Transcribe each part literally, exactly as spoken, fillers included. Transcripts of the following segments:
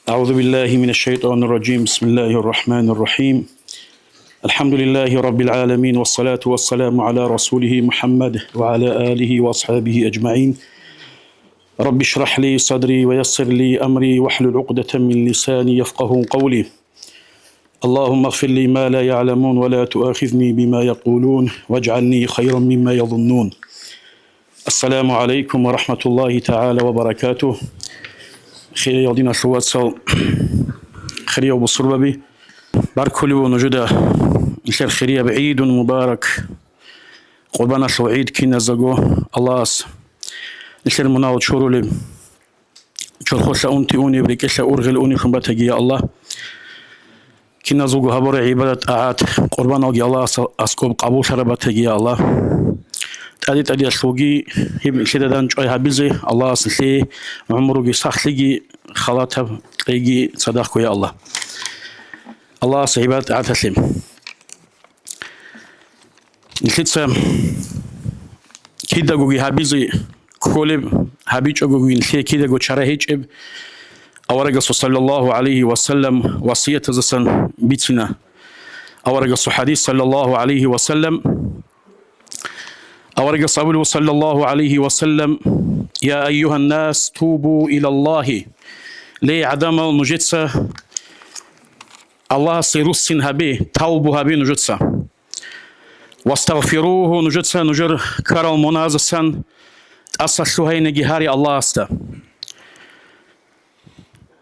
أعوذ بالله من الشيطان الرجيم. بسم الله الرحمن الرحيم. الحمد لله رب العالمين، والصلاة والسلام على رسوله محمد وعلى آله وأصحابه أجمعين. رب اشرح لي صدري ويسر لي أمري واحلل عقدة من لساني يفقه قولي. اللهم اغفر لي ما لا يعلمون ولا تؤاخذني بما يقولون واجعلني خيرا مما يظنون. السلام عليكم ورحمة الله تعالى وبركاته. Хириял диналъул вацал, хириял бусурбаби, баркулев нужеда нилъер хирияб гӀидун мубарак, Къурбаналъул гӀид киназдаго. Аллагьас нилъер мунагьал чурулеб, чорхолъа унти унеб, рекӀелъа ургъел унеллъун батаги, я Аллагь. Киназулго гьабураб гӀибадат-тӀагӀат, къурбаналги Аллагьас аскӀоб къабуллъараб батаги, я Аллагь. ТӀаде-тӀадеялъулги гьеб нилъеда дандчӀвай гьабизе Аллагьас нилъее гӀумруги сахлъиги халатаб кьеги цадахъго, я Аллагь. Аллагьас гӀибадат-тӀагӀаталъе. Нилъеца кидагоги гьабизе кколеб, гьабичӀогоги нилъее кидаго чара гьечӀеб, аварагасул саллаллагьу гӀалайгьи ва саллам васиятаздасан бицина. Аварагасул хӀадис, саллаллагьу гӀалайгьи ва саллам, аварагас абулев, саллаллагьу гӀалайгьи ва саллам: «Я айюгьаннас, тубу илаллагьи». Ле, гӀадамал, нужеца Аллагьасе руссин гьабе, тавбу гьабе нужеца. «Вастагъфиругьу», нужеца нужер ккарал мунагьаздасан тӀаса лъугьайинеги гьаре Аллагьасда.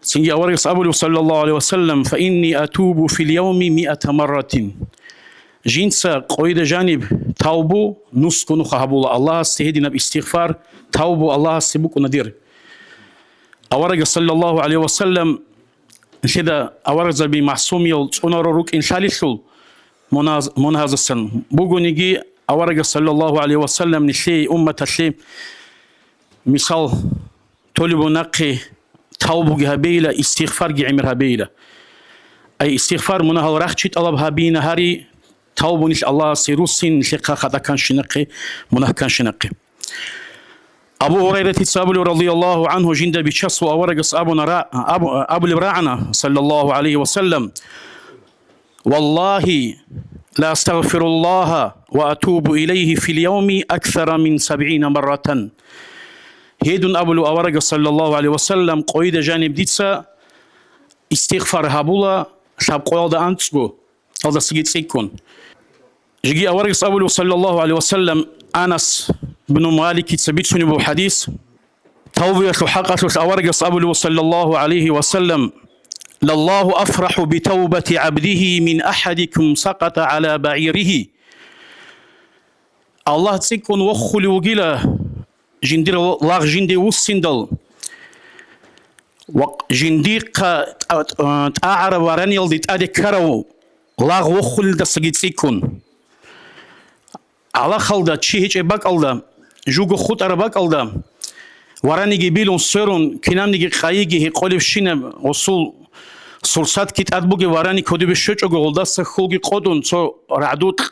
Цинги аварагас абулев, саллаллагьу гӀалайгьи ва саллам: «Фа инни атубу фил явми миата марратин». Жинца къойда жаниб тавбу нусго нуха гьабула Аллагьасде, гьединаб истигъфар, тавбу Аллагьасде букӀуна дир. Аварагас, саллаллагьу гӀалайгьи ва саллам, нилъеда аварагзаби, магӀсумиял цӀунаро рукӀин лъалелъул, мунагь-, мунагьаздасан бугониги, аварагас, саллаллагьу гӀалайгьи ва саллам, нилъее, умматалъе мисал толеб буго нахъе тавбуги гьабейила, истигъфарги гӀемер гьабейила. Ай истигъфар, мунагьал рахчи тӀалаб гьабиина гьари, тавбу нилъ Аллагьасе руссин, нилъехъа хатӀа кканщинахъе, мунагь кканщинахъе. Абу Гьурайратица абулев, радияллагьу гӀангьу, жинда бичасул аварагас абуна ра-, абу-, абулеб рагӀана, саллаллагьу гӀалайгьи ва саллам: «Валлагьи, ла астагъфируллагьа ва атубу илайгьи фил явми аксара мин сабгӀина марратан». Гьедун абулев аварагас, саллаллагьу гӀалайгьи ва саллам, къойда жаниб дица истигъфар гьабула лъабкъоялда анцӀго, алдасаги цӀикӀкӀун. Жеги аварагас абулев, саллаллагьу гӀалайгьи ва саллам, Анас бну Маликица бицунеб буго хӀадис. Тавбуялъул хӀакъалъулъ аварагас абулев, саллаллагьу гӀалайгьи ва саллам: «Лаллагьу афрахӀу битавбати гӀабдигьи мин ахӀадикум сакъата гӀала багӀиригьи». Аллагь цӀикӀкӀун вохулев вугила, жиндир лагъ жинде вуссиндал ва жиндихъа тӀа-, тӀа-, тӀагӀараб вараниялде тӀаде ккарав лагъ вохулелдасаги цӀикӀкӀун. Гьалахалда чи гьечӀеб бакӀалда, жуго хутӀараб бакӀалда, вараниги билун сверун, кинабниги къайиги гьекъолебщинаб гъосул сурсатги тӀад бугеб варани кодобе щвечӀого, гъолдаса хьулги къотӀун, цо рагӀдукь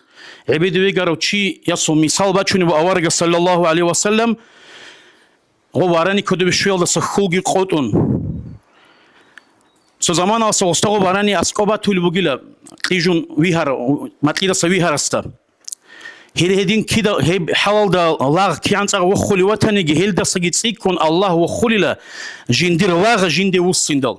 гӀебеде вегарав чиясул мисал бачунеб аварагас, саллаллагьу гӀалайгьи ва саллам, гъо варани кодобе щвеялдаса хьулги къотӀун. Цо заманалъа гъосда гъо варани аскӀоб батулеб бугила, кьижун вигьар-, макьидаса вигьарасда. Гьел гьедин кида-, гьеб хӀалалда лагъ кигӀан цӀакъ вохулев ватаниги, гьелдасаги цӀикӀкӀун Аллагь вохулила жиндир лагъ жинде вуссиндал.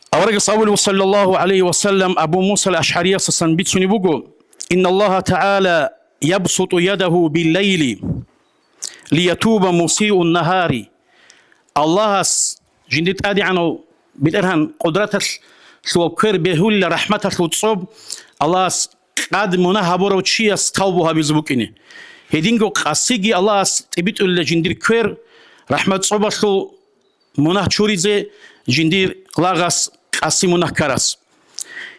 Аварагас абулев, саллаллагьу гӀалайгьи ва саллам, Абу Муса ал-АшгӀариясасан бицунеб буго: «Инналлагьа тагӀала ябсуту ядагьу биллайли лиятуба мусиун нагьари». Аллагьас, жиндир ТӀадегӀанав БетӀергьан къудраталъулаб квер бегьулила рахӀматалъул цӀоб, Аллагьас къад мунагь гьабурав чияс тавбу гьабизе букӀине. Гьединго къасиги Аллагьас тӀибитӀулила жиндир квер, рахӀмат цӀобалъул мунагь чуризе жиндир лагъас, къаси мунагькарас.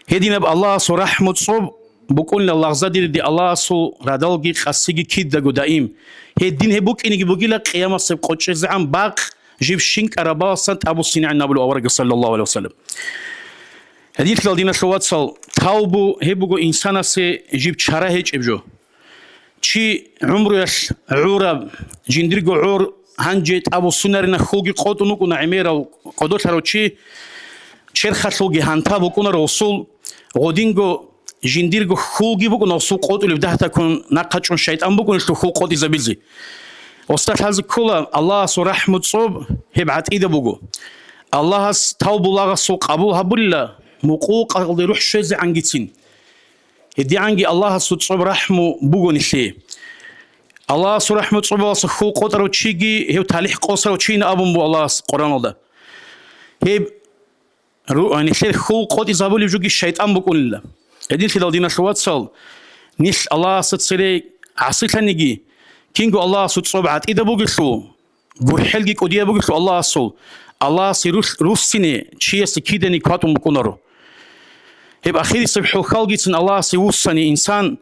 Гьединаб Аллагьасул рахӀму цӀоб букӀунила лагъзадериде Аллагьасул радалги къасиги кидаго даим. Гьедин гьеб букӀинеги бугила къиямасеб къочӀезегӀан бакъ жиб щинкӀарабаласан тӀабуссинегӀан абулев аварагас, саллаллагьу гӀалайгьи вассалам. Гьединлъидал, диналъул вацал, тавбу гьеб буго инсанасе жиб чара гьечӀеб жо. Чи гӀумруялъ гӀураб, жиндирго гӀур гьанже тӀабуссунарина хьулги къотӀун вукӀуна гӀемерав кӀодолъарав чи, черхалъулги гьанта букӀунаро гъусул, гъодинго жиндирго хьулги букӀуна гъусул къотӀулеб дагьтаккун нахъа чӀун шайтӀан букӀунелъул хьул къотӀизабизе. Гъусда лъазе ккола Аллагьасул рахӀму цӀоб гьеб гӀатӀида буго. Аллагьас тавбулагъасул къабул гьабулила, мукъукъалде рухӀ щвезегӀангицин. ГьедигӀанги Аллагьасул цӀоб рахӀму буго нилъее. Аллагьасул рахӀму цӀобаласа хьул къотӀарав чиги гьев талихӀ къосарав чийин абун буго Аллагьас Къуръаналда. Гьеб ру-, нилъер хьул къотӀизабулев жоги шайтӀан букӀунила. Гьединлъидал, диналъул вацал, нилъ Аллагьасда цере гӀасилъаниги, кинго Аллагьасул цӀоб гӀатӀида бугелъул, гурхӀелги кӀудияб бугелъул Аллагьасул, Аллагьасе рулъ-, руссине чиясе киданиги кватӀун букӀунаро. Гьеб ахирисеб хӀухьалгицин Аллагьасе вуссани инсан,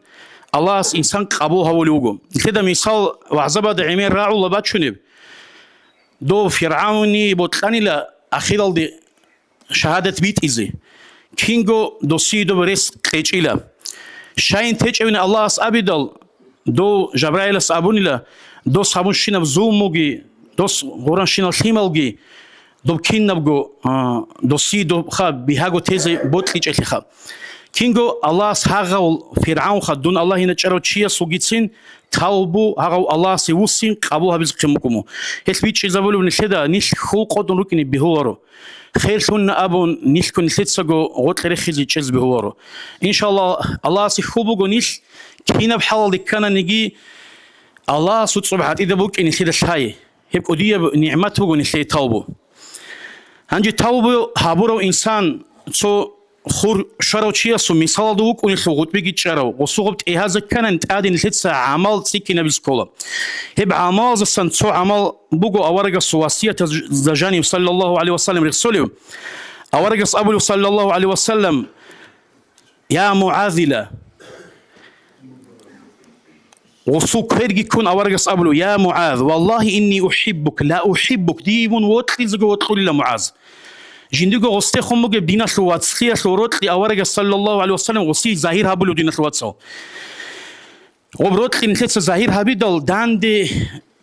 Аллагьас инсан къабул гьавулев вуго. Нилъеда мисал, вагӀзабада гӀемер рагӀула бачунеб. Дов ФиргӀавни бокьанила ахиралде шагьадат битӀизе. Кинго досие доб рес кьечӀила. Щайин течӀевин Аллагьас абидал, дов Жабраилас абунила, дос гьабунщинаб зулмуги, дос гъуранщинал лъималги, доб кинабго, а, досие добха бигьаго тезе бокьичӀелъиха. Кинго Аллагьас гьагъав ФиргӀавнха дун Аллагьина чӀарав чиясулгицин тавбу гьагъав Аллагьасе вуссин къабул гьабизехъин букӀумо. Гьелъ бичӀчӀизабулеб нилъеда нилъ хьул къотӀун рукӀине бегьуларо. Херлъунна абун, нилъго нилъецаго гъоркье рехизе чӀезе бегьуларо. Иншаллагь, Аллагьасе хьул буго нилъ, кинаб хӀалалде ккананиги, Аллагьасул цӀоб гӀатӀида букӀин нилъеда лъай. Гьеб кӀудияб нигӀмат буго нилъее тавбу. Гьанже тавбу гьабурав инсан цо хур щварав чиясул мисалалда вукӀунелъул гъутӀбиги чӀарав, гъусугъаб тӀегьазда кканани тӀаде нилъеца гӀамал цӀикӀкӀинабизе ккола. Гьеб гӀамалаздасан цо гӀамал буго аварагасул васиятазда жаниб, саллаллагьу гӀалайгьи ва саллам, рехсолев. Аварагас абулев, саллаллагьу гӀалайгьи ва саллам: «Я МугӀазила». Гъусул кверги ккун аварагас абулев: «Я МугӀаз, валлагьи инни ухӀиббук, ла ухӀиббук, дие мун вокьизего вокьулила, МугӀаз». Жиндиго гъустехун бугеб диналъул вацлъиялъул рокьи аварагас, саллаллагьу гӀалайгьи ва саллам, гъусие загьир гьабулев, диналъул вацал. Гъоб рокьи нилъеца загьир гьабидал, данде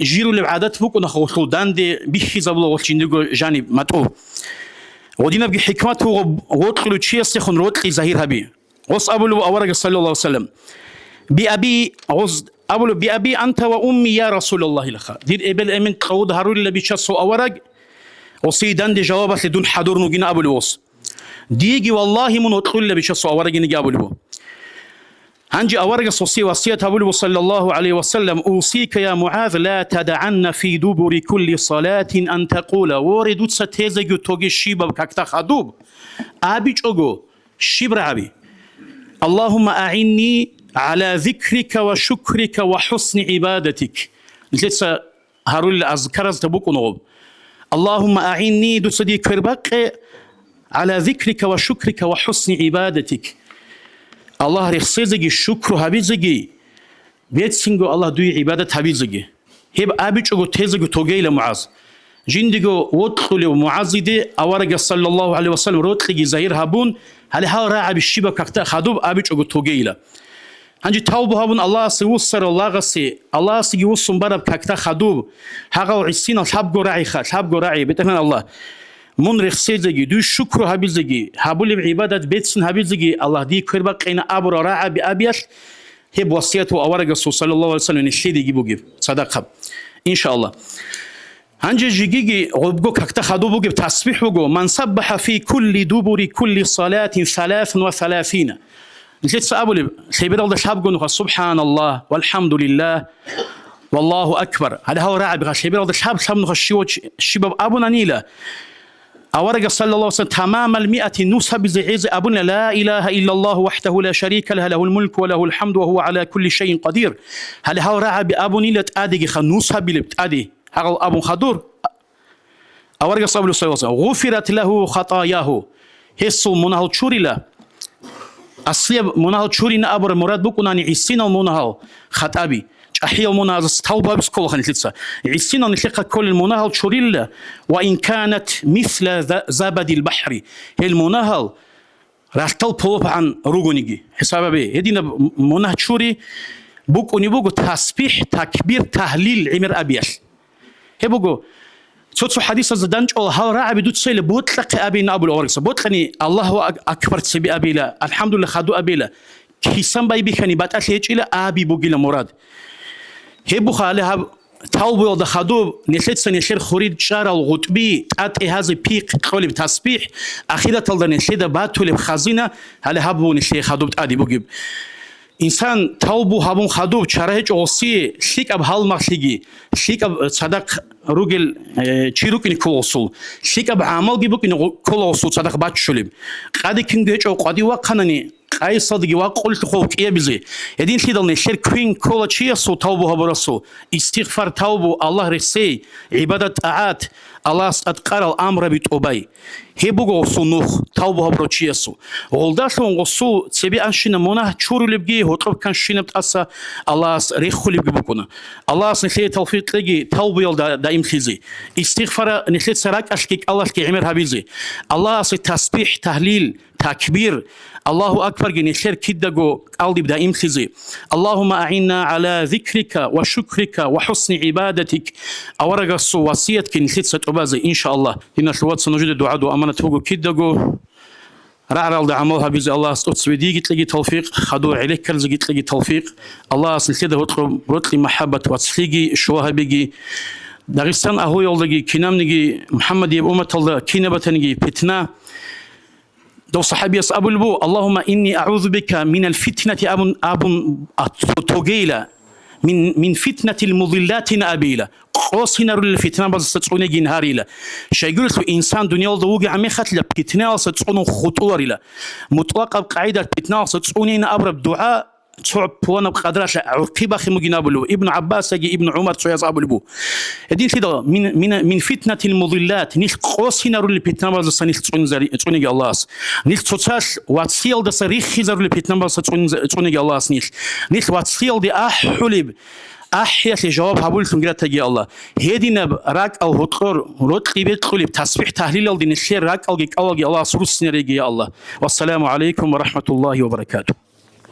жирулеб гӀадат букӀуна гъолъул, данде бихьизабула гъолъ жиндирго жаниб матӀу. Гъодинабги хӀикмат вуго, вокьулев чиясдехун рокьи загьир гьаби. Гъос абулев аварагас, саллаллагьу гӀалайгьи ва саллам: «Би аби», гъос абулев: «Би аби анта ва умми, я Расулаллагь», илаха. Дир эбел-эмен кьавуда гьарулила бичасул авараг, гъосие данде жавабалъе дун хӀадур вугин абулев гъос. Диеги, валлагьи, мун вокьулила бичасул аварагиниги абулев. Гьанже аварагас гъосие васият гьабулев, саллаллагьу гӀалайгьи ва саллам: «Усика, я МугӀаз, ла тадагӀанна фи дубури кулли салатин ан такъула». Воре, дуца тезеги тоге щибаб какда хадуб абичӀого, щиб рагӀаби? «Аллагьумма агӀинни гӀала зикрика ва шукрика ва хӀусни гӀибадатик». Нилъеца гьарулел азкаразда букӀун гъоб: «Аллагьумма агӀинни», дуца дие квербакъе, «гӀала зикрика ва шукрика ва хӀусни гӀибадатик». Аллагь рехсезеги, шукру гьабизеги, бецинго Аллагь дуе гӀибадат гьабизеги. Гьеб абичӀого тезего тогейила МугӀаз. Жиндиго вокьулев МугӀазиде аварагас, саллаллагьу гӀалайгьи ва саллам, рокьиги загьир гьабун, гьале гьал рагӀаби щибаб какда хадуб абичӀого тогейила. Гьанже тавбу гьабун Аллагьасе вуссарал лагъасе, Аллагьасеги вуссун бараб какда хадуб, гьагъав гӀисинал лъабго рагӀиха, лъабго рагӀи, БетӀергьан Аллагь, мун рехсезеги, дуе шукру гьабизеги, гьабулеб гӀибадат бецин гьабизеги Аллагь дие квербакъина абурал рагӀаби абиялъ, гьеб васият ва аварагасул, саллаллагьу гӀалайгьи ва саллам, нилъедаги бугеб цадахъаб, иншааллагь. Гьанже жигиги гъобго какда хадуб бугеб тасбихӀ буго: «Ман саббаха фи кулли дубури кулли салатин саласан ва саласина». Нилъеца абулеб, лъебералда лъабго нуха «Субханаллагь, валхамдулиллагь, валлагьу акбар». Гьале гьал рагӀаби, лъебералда лъаб-лъаб нуха щивав чи-, щибаб абунанила, аварагас, саллаллагьу гӀалайгьи ва саллам, тамамал миати нус гьабизе гӀезе абуна: «Ла илагьа иллаллагьу вахӀдагьу ла шарика лагь, лагьул мулку ва лагьул хӀамду ва гьува гӀала кулли шайин къадир». Гьале гьал рагӀаби абунила тӀадегиха, нус гьабилеб тӀаде. Гьагъал абун хадур, аварагас абулеб, саллаллагьу гӀалайгьи ва саллам: «Гъуфират лагьу хатаягьу». Гьесул мунагьал чурила. Аслияб мунагьал чурина абураб мурад букӀунани гӀисинал мунагьал, хатӀаби, чӀахӀиял мунагьаздаса тавба гьабизе кколаха нилъеца. ГӀисинал нилъехъа кколел мунагьал чурила, «ва ин канат мисла за-, забадил бахӀри». Гьел мунагьал ралъдал полопагӀан ругониги, хӀисаб гьабе, гьединаб мунагь чури букӀунеб буго тасбихӀ, такбир, тагьлил гӀемер абиялъ. Гьеб буго, цо-цо хӀадисазда данчӀола гьал рагӀаби дуцайила бокьахъе абейин абула аварагас. Бокьани Аллагьу ак-, акбар цебе абейила, АлхӀамдулиллагь хадуб абейила, кисан байбихьани батӀалъи гьечӀила аби бугила мурад. Гьеб буха гьале гьаб тавбуялда хадуб, нилъеца нилъер хурид чӀарал гъутӀби, тӀатӀи гьазе пихъ кьолеб тасбихӀ, ахираталда нилъеда батулеб хазина, гьале гьаб буго нилъее хадуб тӀаде бугеб. Инсан тавбу гьабун хадуб чара гьечӀо гъосие, лъикӀаб гьалмагълъиги, лъикӀаб цадахъ ругел, э, чи рукӀине ккола гъосул, лъикӀаб гӀамалги букӀине гъу-, ккола гъосул цадахъ баччулеб. Къаде кинго гьечӀо къвади вахъанани, къайсалдаги вакъулелъухъ кӀиабизе. Гьединлъидал нилъер квен ккола чиясул тавбу гьабурасул, истигъфар, тавбу, Аллагь рехсей, гӀибадат-тӀагӀат, Аллагьас тӀадкъарал амраби тӀубай. Гьеб буго гъосул нух, тавбу гьабурав чиясул. Гъолдалъун гъосул цебе анщина мунагь чурулебги, гьоркьоб кканщинаб тӀаса Аллагьас рехулебги букӀуна. Аллагьас нилъее тавфикъ кьеги, тавбуялда даимлъизе. Истигъфара нилъеца ракӀалъги кӀалалъги гӀемер гьабизе. Аллагьасе тасбихӀ, тагьлил, такбир, Аллагьу акбарги нилъер кидаго кӀалдиб даимлъизе. Аллагьумма агӀинна гӀала зикрика ва шукрика ва хӀусни гӀибадатик. Аварагасул васиятги нилъеца тӀубазе, иншааллагь. Диналъул вацал, нужеде дугӀаду аманат буго кидаго. РагӀаралда гӀамал гьабизе Аллагьас тӀоцебе диеги кьеги тавфикъ, хадур гӀенеккарзеги кьеги тавфикъ. Аллагьас нилъеда гьоркьоб рокьи махӀаббат вацлъиги, шулагьабиги. Дагъистан агьлуялдаги, кинабниги, МухӀаммадияб умматалда кинаб батаниги питна. Дов сахӀабияс абулеб буго: «Аллагьумма инни агӀузу бика минал фитнати», абун, абун, а, то-, тогейила, «мин, мин фитнатил мудиллатина» абейила, къосинарулел фитнабаздаса цӀунегин гьарила. Щайгурелъул инсан дуниялда вугегӀан мехалъила питнаялдаса цӀунун хутӀуларила. МутӀлакъаб къагӀидаялъ питнаялдаса цӀунейин абураб дугӀа цо пуланаб къадралъ гӀурхъи бахин бугин абулеб буго. Ибн ГӀаббасаги Ибн ГӀумар цояз абулеб буго. Гьединлъидал мин, мин, мин фитнатил мудиллат, нилъ къосинарулел питнабаздаса нилъ цӀунизари-, цӀунеги Аллагьас. Нилъ цоцалъ вацлъиялдаса риххизарулел питнабаздаса цӀуниза-, цӀунеги Аллагьас нилъ. Нилъ вацлъиялде ахӀулеб, ахӀиялъе жаваб гьабулелъунги ратаги Аллагь. Гьединаб ракӀал гьоркьор рокьи бекьулеб тасбихӀ-тагьлилалде нилъер ракӀалги кӀалалги Аллагьас руссинареги, я Аллагь. Вассаламу гӀалайкум ва рахӀматуллагьи ва баракатугь.